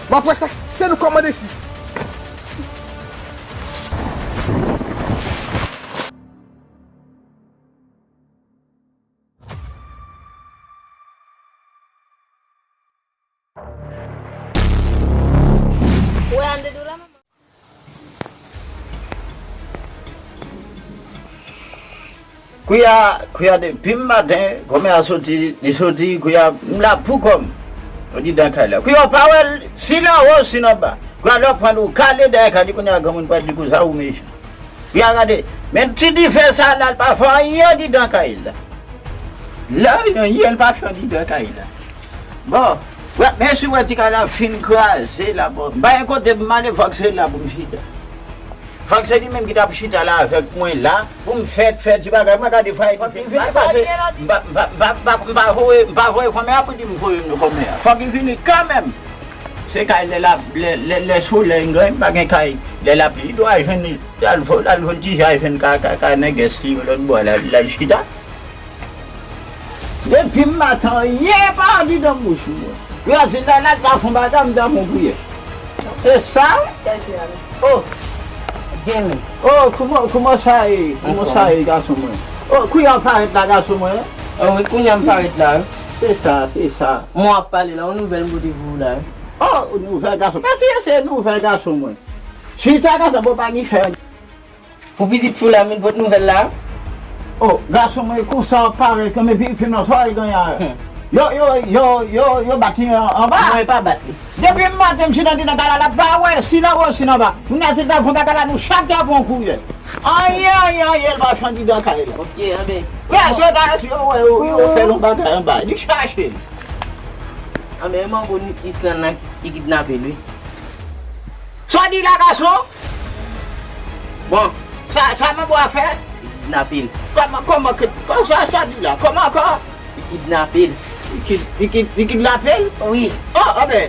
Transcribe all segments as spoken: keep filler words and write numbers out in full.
W ap wè sa, se nou k ap mande si. Wè anndedan la, manman. Kounya, kounya depi maten, kòmè a soti, li soti, kounya m la pou kò m. Andidan kay la. Kounya w pa wè l, si l anwo, si l anba. Kounya lè w pran l, ou kale dèyè kay li, kounya granmoun pral di konsa ou mechan. Kounya gade, men ti dife sa la, l pa fè anyen andidan kay la. Lè anyen l pa fè andidan kay la. Bon, wè, men si w wè ti kay la fin kraze la, bon, m pa gen kote pou m ale, fòk se la pou m chita. Fòk se li menm ki t ap chita la avèk mwen la, pou m fè, fè ti bagay, mwen gade fwa li vin pase, m pa, m pa, m pa, m pa, m pa voye, m pa voye kòmè a pou di m voye kòmè a. Fòk li vini kanmenm. Se kay lè la, lè, lè, lè solèy gen, m pa gen kay, lè lapli, li dwe al jwenn, al vo-, al voltije, al jwenn ka, ka, ka nègès li yo lòt bò a, l al, l al chita. Depi m maten, anyen pa andidan bouch mwen. Kraze la, la, ta fon bagay, m ta fon priyè. Se sa, wi. Oh, Demi. Oh, kouman, kouman sa ye? Kouman sa ye, gason mwen? Oh, kounya w parèt la, gason mwen? Oh, wi, kounya m parèt la, wi. Se sa, se sa. Mwen ap pale la, yon nouvèl m pote pou ou la, wi. Oh, nouvèl gason. Mèsi, se nouvèl gason mwen. Chita, gason, bon, pa ni fè. Pou pitit fi w la, m vin pot nouvèl la. Oh, gason mwen, konsa w parèt, men pi fim nan, sa w genyen a? Hmm. Yo, yo, yo, yo, yo bat li an, anba. Non, yo pa bat li. Depi maten, m chita andidan kay la, l ap pa wè, si l anwo, si l anba. Kounya, si l ta fè yon bagay la, nou chak ta pran kouyè. Anyen, anyen, anyen, l pa fè andidan kay la. Ok, anben. Wè, se ta, si yo wè, yo, yo fè l yon bagay anba. Li chache l. Anben, manbo Island nan ki kidnape l, wi. Sa w di la, gason? Bon, sa, sa manbo a fè? Li kidnape l. Kòman, kòman, kòman sa, sa di la? Kòman ankò? Li kidnape l. Li kid-, li kid-, li kidnape l? Wi. Oh, anben.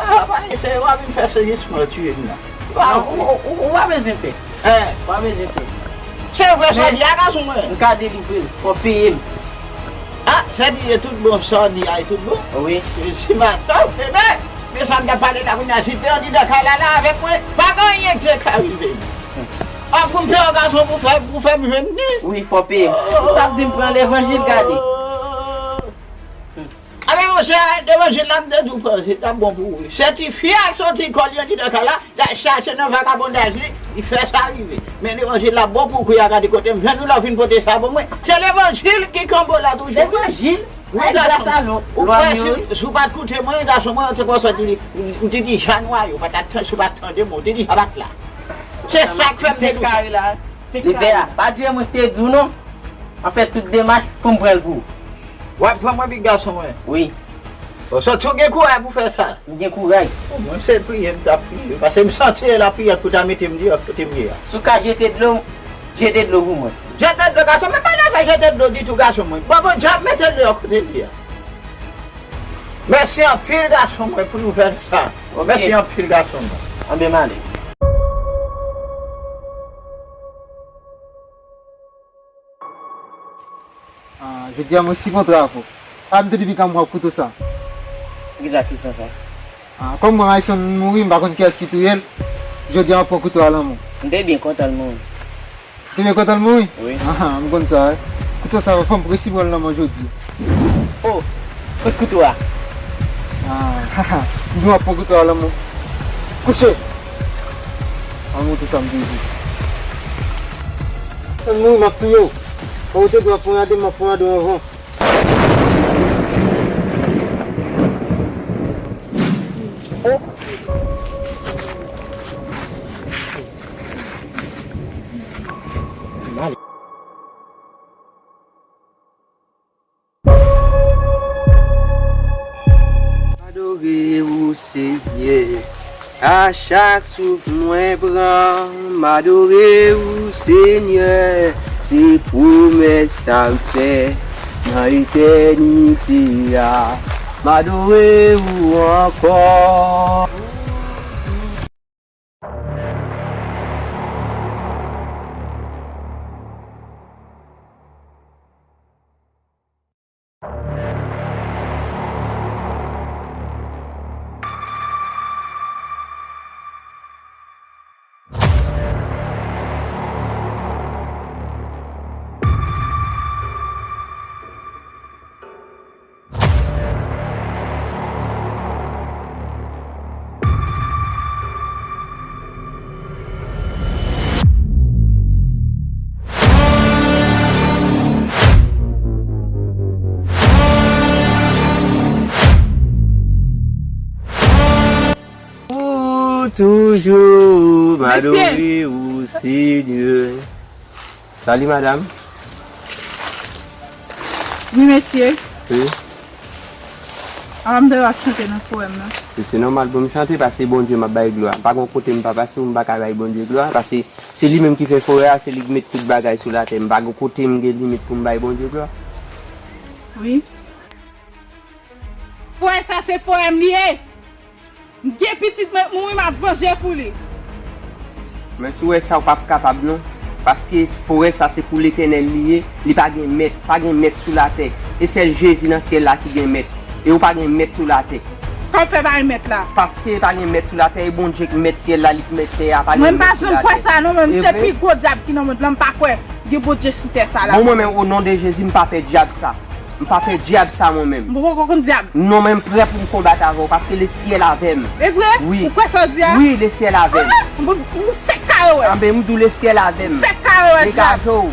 Ah, pa eseye, w a vin fè sezisman tiye m nan. Ou pa, ou, ou, ou pa bezwen pè. Hein? Ou pa bezwen pè. Se vre sa w di a, gason mwen? M ka delivre l. Fò w peye m. Ah, sa di e tout bon, sa w di a e tout bon? Wi. Si m a sa w se bè. Men sa m t ap pale la kounya, si te andidan kay la la avèk mwen, pa gen anyen ki te ka rive m. Ah, pou m peye w gason pou fè, pou fè m jwenn li? Wi, fò w peye m. Ou t ap di m pran levanjil, gade. Anben, monchè, levanjil la, m te di w pran, se t ap bon pou ou. Se ti fi a k soti kò li andidan kay la, l al chache nan vagabondaj li, li fè sa rive. Men levanjil la bon pou ou, kounya gade kote m jwenn ou la, w vin pote sa pou mwen. Se levanjil ki kanbo la toujou. Levanjil? Wi, gason. Ou kwè si, si w pa t koute mwen, gason mwen, ou te konn soti li, ou te di ja nwaye, ou pa t ap tan-, si w pa t tande mwen, ou te di ja bat la. Se sa k fè m te di w sa. Libè a, pa di mwen te di w non. An fè tout demach pou m pran l pou ou. W ap pran mwen pi gason mwen? Wi. Bon, soti w gen kouraj pou fè sa. M gen kouraj. Bon, mwen se priye m t ap priye, paske m santi se lapriyè pou ta mete m deyò kote m ye a. Si w ka jete dlo, jete dlo pou mwen. Jete dlo, gason mwen, pa nan fè jete dlo ditou, gason mwen. Bon, Bondye ap mete l deyò kote l ye a. Mèsi anpil, gason mwen, pou nouvèl sa. Ok. Mèsi anpil, gason mwen. Anben, m ale. Ah, jodi a mwen si kontra avè w. Ah, m te depi kanm w ap kouto sa. Poukisa kesyon sa? Ah, kòm mwen Ayson mouri, m pa konn kiyès ki touye l. Jodi a m ap pran kouto a lan men w. M te byen kontan l mouri. Te byen kontan l mouri? Wi. Ah, m konn sa, wi. Kouto sa, fò m resi pran l nan men w jodi. Oh, kot kouto a? Ah, m di w ap pran kouto a lan men w. Kouche! An montre sa m te di. Ayson mouri, m ap touye w. Fò w te dwe ap ponyade m, m ap ponyade w anvan. M adore ou, Senyè. A chak souf mwen pran, m adore ou, Senyè. Se pwomès sa m fè nan etènite a. M adore ou ankò. Toujou m adore ou, Senyè. Salut, madame. Wi, mesye. Wi. Avan m te w ap chante nan forè m nan. Se nòmal pou m chante, paske Bondye m ap bay glwa. Pa gon kote m pa pase pou m pa ka bay Bondye glwa, paske se li menm ki fè forè a, se li ki met tout bagay sou latè. M pa gon kote m gen limit pou m bay Bondye glwa. Wi. Forè sa se forè m li ye. M gen pitit mwen k mouri, m ap vanje pou li. Men si w wè sa, w p ap kapab non. Paske forè sa se pou Letènèl li ye, li pa gen mèt, pa gen mèt sou latè. E sèl Jezi nan syèl la ki gen mèt. E ou pa gen mèt sou latè. Kòman fè pa gen mèt la? Paske pa gen mèt sou latè, e Bondye k mèt syèl la, li k mèt tè a, pa gen mèt sou latè. Mwen m pa janm kwè sa non, men se pi gwo dyab ki nan mond lan, m pa kwè gen Bondye sou tè sa la. Bon, mwen menm, o non de Jezi, m pa pè dyab sa. M pa pè dyab sa mwen menm. M poko konn dyab. Non, men m prè pou m konbat avè w, paske le syèl avè m. E vre? Wi. Ou kwè sa w di a? Wi, le syèl avè m. Ah, ah, ou fèk kare wè. Anben, m di w le syèl avè m. Ou fèk kare wè dyab. Degaje w.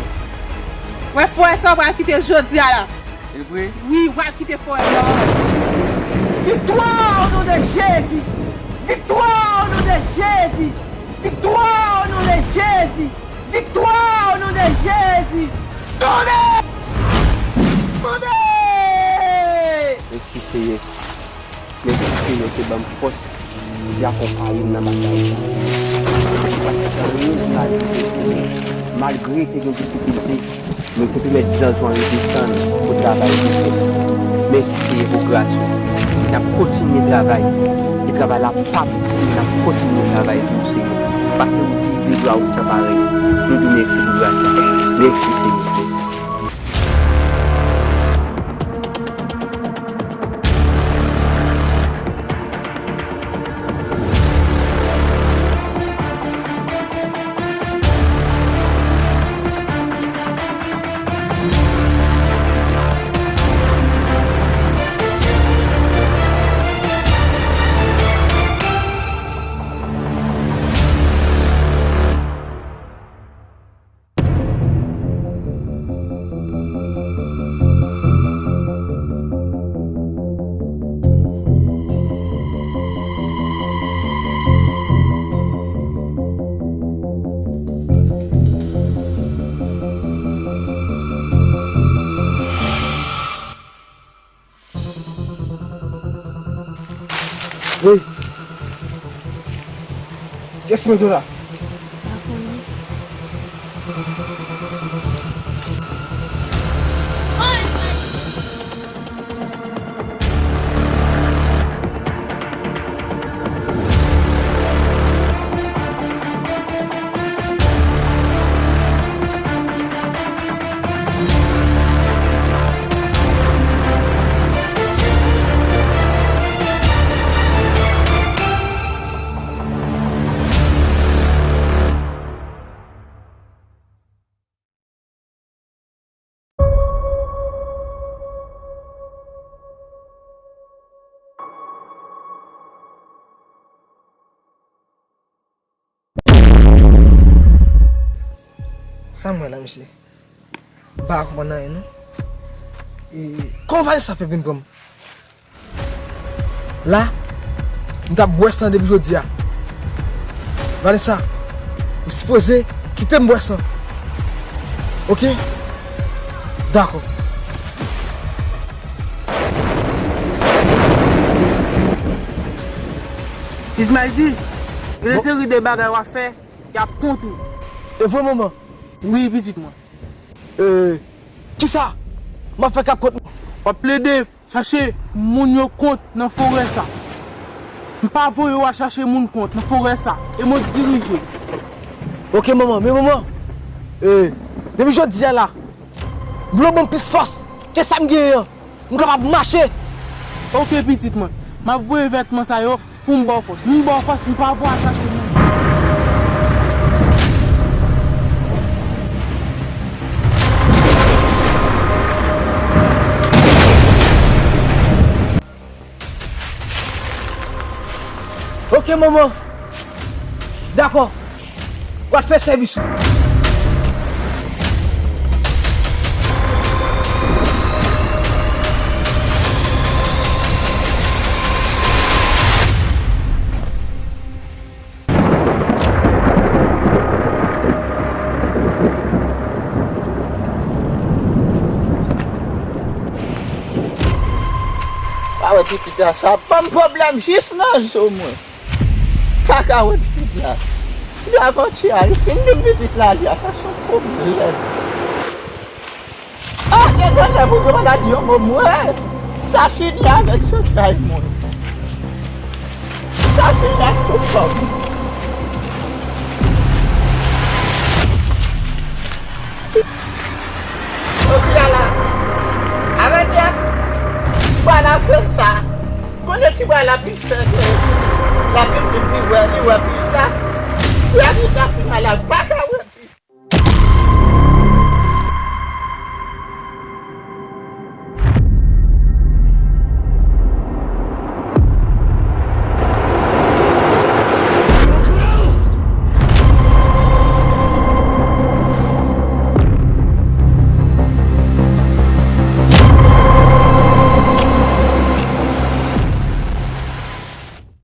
Wè forè sa w pral kite l jodi a la. E vre? Wi, w pral kite forè m nan. Viktwa o non de Jezi! Viktwa o non de Jezi! Viktwa o non de Jezi! Viktwa o non de Jezi! Tande! Tande! Mèsi, Senyè. Mèsi, Senyè, ke ban m fòs pou te akonpaye m nan batay sa. Paske sa nou malgre, malgre te gen difikilte, nou te pèmèt zanj ou an yo desann pou travay pou fè. Mèsi, Senyè, pou gras ou. N ap kontinye travay. E travay la p ap fini, n ap kontinye travay pou ou, Senyè. Paske ou di de glwa ou san parèy. Nou di w mèsi pou gras sa. Mèsi, Senyè. Mèsi. Hey! Kiyès ki mete w la? Pa konnen. Sa m wè la, mesye? M pa konprann anyen, non. E, kòman Vanessa fè vin pran m? La, m t ap bwè san depi jodi a. Vanessa, ou sipoze kite m bwè san. Oke? Dakò. Ismaël di, gen yon seri de bagay w ap fè, y ap kont ou. E vre, manman? Wi, pitit mwen. E, kisa m ap fè k ap kont mwen? W ap plede chache moun yo kont nan forè sa. M pa voye w al chache moun kont nan forè sa. E mwen k dirije. Oke, manman, men manman, e, depi jodi a la, m vle w ban m plis fòs ke sa m genyen an. M kapab mache. Oke, pitit mwen. M ap voye vètman sa yo pou m ba w fòs. M ba w fòs, m pa voye al chache moun. Oke, manman. Dakò. W ap fè sèvis ou. A wè pitit la, sa ban m pwoblèm jis nan zo mwen. Pa ka wè pitit la. Li avantyè a, li fin di m pitit la li a, sa se yon pwoblèm. Ah, etènèl, pou di maladi yon mo mwen. Sa fini avèk santray mwen. Sa fini ak tout kò m. Opi a la. Avantyè, ti bwa la fè sa. Konnen ti bwa la pi fè ke la pi vin li wè, li wè pi ta. Li a pi ta fè malad. Pa ka